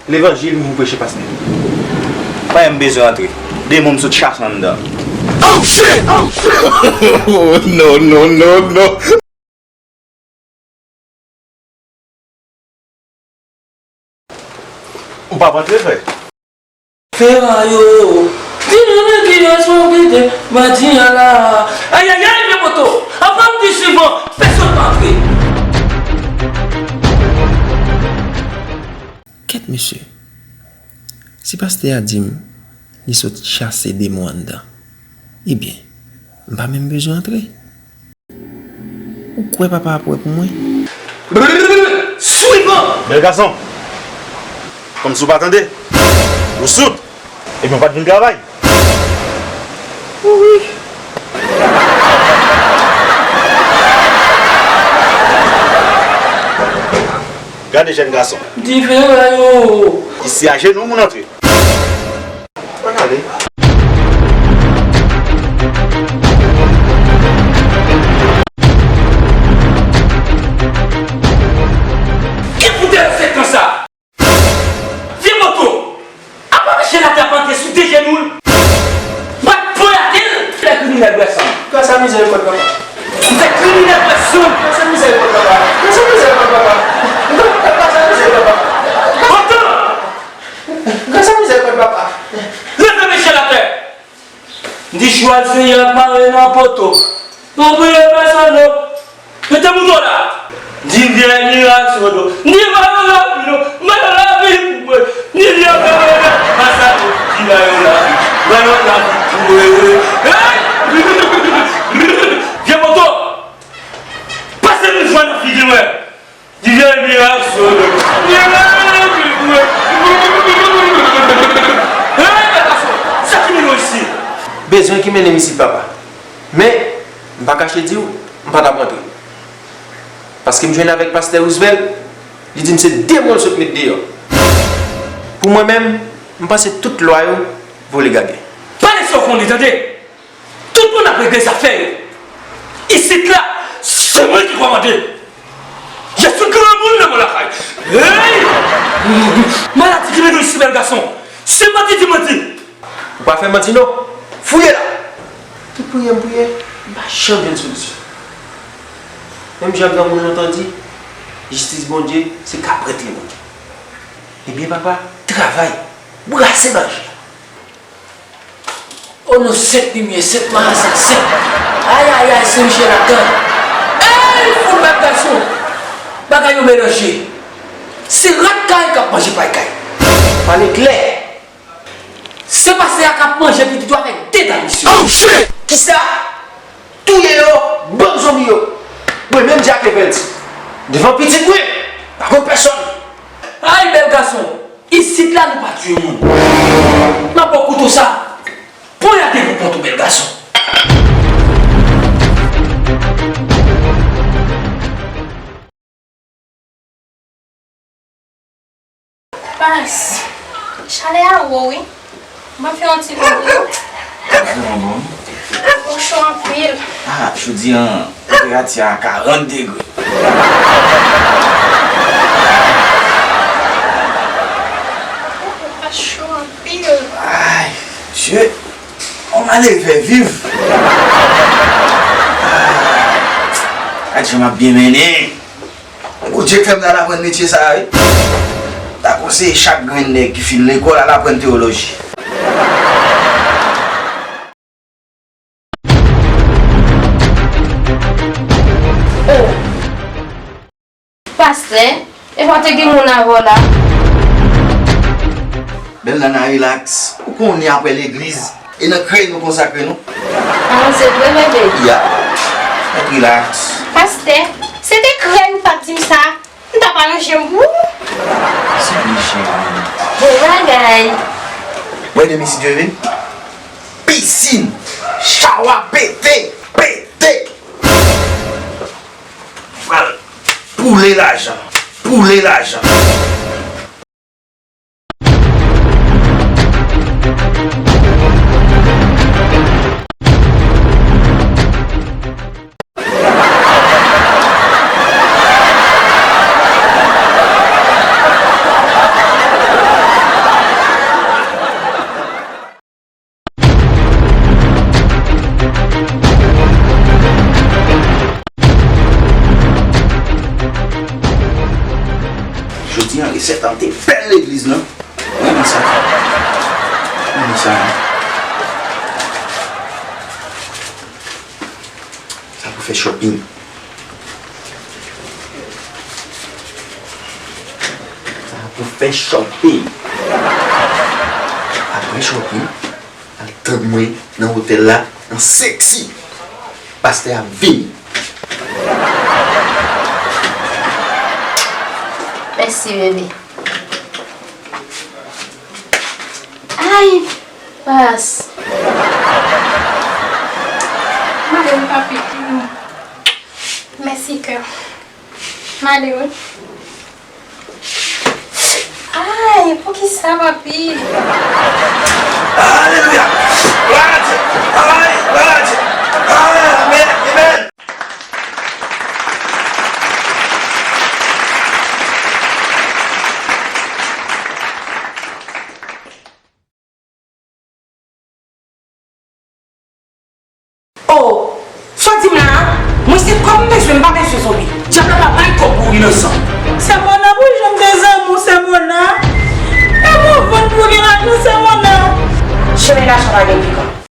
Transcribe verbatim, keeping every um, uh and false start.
Levanjil m vin preche, pastè. Pa menm bezwen antre. Demon m sot chache anndan. Oh shit! Oh shit! Oh, no, no, no, no. Ou p ap antre, frè? Fera yo, di nou nan ki responsabilite maten an la. Ayayay, vye poto, avan m di swivan, pèsonn pa antre. Kèt mesye, si pastè a di m li sot chase demon anndan, ebyen, m pa menm bezwen antre. Ou kwè papa ap wè pou mwen? Swivan! Bèl gason! Kòmsi w pa tande? Ou soud? Ebyen, w pa t vin travay? Wi. Gade jèn gason. Diferan yo. Isi a jenou moun antre. Pa gade. Ki poutèl se konsa? Vye poto! Apa mesye la t ap antre sou de jenou l? Bat poyate l! Fè kriminèl bwè san. Grasa mizèrikòd papa. Fè kriminèl bwè san. Grasa mizèrikòd papa. Grasa mizèrikòd papa. Grasa mizèrikòd papa. Poto! Grasa mizèrikòd papa. Leve mesye l atè! M di chwa l Senyè ap mare nan poto. Nou priye pèsonn non. Mete mouton la. Di vye mirak sou do. Di ba yo lavi non. Ba yo lavi pou mwen. Di vye mirak. Pasa di ba yo lavi. Ba yo lavi pou mwen. Hey! Vye poto. Pase nou jwenn figi mwen. Di vye mirak sou do. Di vye mirak sou mwen. Hey, gason. Sa ki mennen w isi? Bezwen ki mennen m isi, papa. Men, m pa kache di w, m pa t ap rantre. Paske m jwenn avèk pastè Roosevelt, li di m se demon l sot met deyò. Pou mwen menm, m panse tout lwa yo vole gade. Pale sa w konnen, tande! Tout moun ap regle zafè yo. Isit la, se mwen ki kòmande. Jezi granmoun nan mwen lakay. Hey! Maladi ki mennen w isi, bèl gason. Se manti di manti. Ou pa fè manti non. Fouye la. Tout priyè m priye, m pa janm jwenn solisyon. Menm jan granmoun lontan di, jistis Bondye, se kaprèt li manke. Ebyen papa, travay, brase manje. O non sèt limyè, sèt marasan, sèt. Ayayay, se Michel Adan. Ey, fout bèl gason. Bagay yo melanje. Se rat kay k ap manje pay kay. Pale klè. Se pastè a k ap manje pitit ou avèk de dam misye. Oh shit! Kisa? Touye yo, bann zonbi yo. Mwen menm di ak Evens. Devan pitit mwen, pa konn pèsonn. Ay, bèl gason. Isit la, nou pa tiye moun. M ap ba w kouto sa. Ponyade pou kont ou, bèl gason. Pas, chalè a wo wi. Mwen fè yon ti kou pou ou. Sa bon, bon. Ou cho anpil. Ah, jodi an, tanperati a karant degre. Ou pa cho anpil. Ay, mesye, on malere fè viv. Ah, gad jan m ap byen mennen. Bondye k fè m t al aprann metye sa a wi. M ta konseye chak grenn nèg ki fin lekòl al aprann teyoloji. Oh! Pastè, e pa te gen moun avè w la? Bèl nana, rilaks. Ou konnen apre legliz, e nan krèy nou konsakre nou. Ah, se vre, bebe? Ya. Mèt rilaks. Pastè, se te krèy ou pa t di m sa, m t ap aranje m pou ou. Sipli cheri. Bon bagay. Wè demen si Dye vle. Pisin. Chawa pete. Pete. Pral poule lajan. Poule lajan. Bèl legliz, non? Gade sa. Gade sa, non? Sa pou fè shopping. Sa pou fè shopping. Apre shopping, al tann mwen nan otèl la, nan seksi. Pastè a vini. Mèsi, bebe. Ay, bas. M ale wi, papi. Mèsi, kè. M ale wi. Ay, poukisa, papi? Alelouya! Glwa a Dye! Ay, glwa a Dye! Amèn! Amèn! Oh, sa w di m la a? Mwen se kòb m bezwen, m pa bezwen zonbi. Dyab la pa bay kòb pou inosan. Sè Mona, pou jan m te zanmi w, Sè Mona. E mwen vann pou gen lajan, Sè Mona. Chemen gason pa gen pikan.